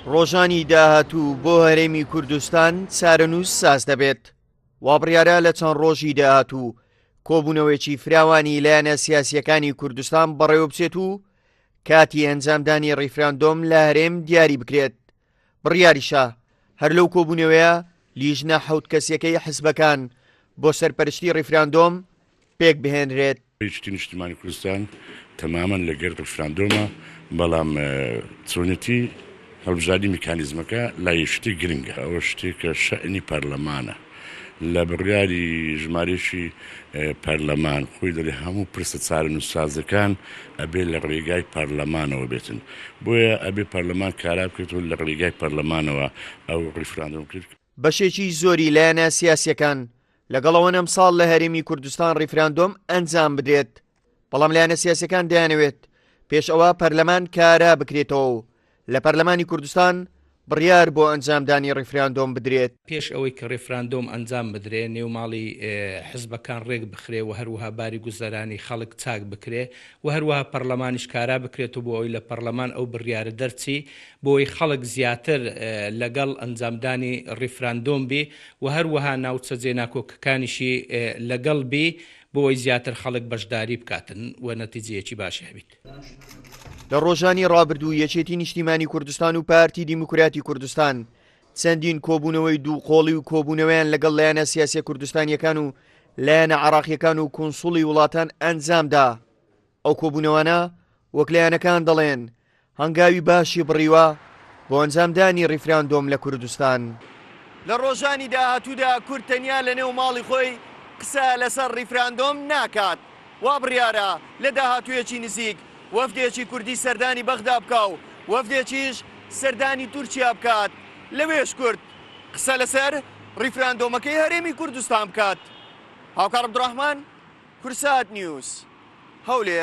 ڕۆژانی داهاتوو بۆ هەرێمی کوردستان چارەنووس ساز دەبێت. وابڕیارە لە چەند ڕۆژی داهاتوو کۆبوونەوەیەکی فراوانی لایەنە سیاسییەکانی کوردستان بەڕێوەبچێت و کاتی ئەنجامدانی ڕیفراندۆم لە هەرێم دیاری بکرێت. بڕیاریشە هەر لەو کۆبوونەوەیە لیژنە حەوت کەسیەکەی حزبەکان بۆ سەرپەرشتی ڕیفراندۆم پێک بهێنرێت. یەکێتی نیشتیمانی کوردستان تەمامەن لەگەر ڕیفراندۆمە، بەڵام چۆنێتی هەڵبژاردنی میکانیزمەکە لای یەکێتی گرنگە. ئەوە شتێکە شەئنی پەرلەمانە. لە بڕیاری ژمارەیەکی پەرلەمان خۆی دەڵێ هەموو پرسە چارەنووسسازەکان ئەبێ لە ڕێگای پەرلەمانەوە بێتن. بۆیە ئەبێ پەرلەمان کارا بکرێتەوە لە ڕێگای پەرلەمانەوە ئەو ڕیفراندۆم بکرێت. بەشێکی زۆری لایەنە سیاسیەکان لەگەڵ ئەوەن ئەمساڵ لە هەرێمی کوردستان ڕیفراندۆم ئەنجام بدرێت، بەڵام لایەنە سیاسیەکان دەیانەوێت پێش ئەوە پەرلەمان کارا بکرێتەوە و لە پەرلەمانی کوردستان بڕیار بۆ ئەنجامدانی ڕیفراندۆم بدرێت. پێش ئەوەی کە ڕیفراندۆم ئەنجام بدرێ، نێو ماڵی حزبەکان ڕێک بخرێ و هەروەها باری گوزەرانی خەڵک چاک بکرێ و هەروەها پەرلەمانیش کارا بکرێتەوە بۆ ئەوەی لە پەرلەمان ئەو بڕیارە دەرچی بۆ ئەوەی خەڵک زیاتر لەگەڵ ئەنجامدانی ڕیفراندۆم بی و هەروەها ناوچە جێناکۆکەکانیشی لەگەڵ بی بۆ ئەوەی زیاتر خەڵک بەشداری بکاتن و نەتیجەیەکی باشی هەبیت. لە ڕۆژانی ڕابردوو یەکێتی نیشتیمانی کوردستان و پارتی دیموکراتی کوردستان چەندین کۆبوونەوەی دوو قۆڵی و کۆبوونەوەیان لەگەڵ لایەنە سیاسیە کوردستانیەکان و لایەنە عراقیەکان و کونسوڵی وڵاتان ئەنجامدا. ئەو کۆبوونەوانە وەک لایەنەکان دەڵێن هەنگاوی باشی بڕیوە بۆ ئەنجامدانی ڕیفراندۆم لە کوردستان. لە ڕۆژانی داهاتوودا کورد تەنیا لە نێو ماڵی خۆی قسە لەسەر ڕیفراندۆم ناکات، وا بڕیارە لە داهاتوویەکی نزیک وەفدێکی کوردی سەردانی بەغدا بکا و وەفدێکیش سەردانی تورکیا بکات، لەوێش کورد قسە لەسەر ڕیفراندۆمەکەی هەرێمی کوردستان بکات. هاوکار عەبدولڕەحمان، کوردسات نیوز، هەولێر.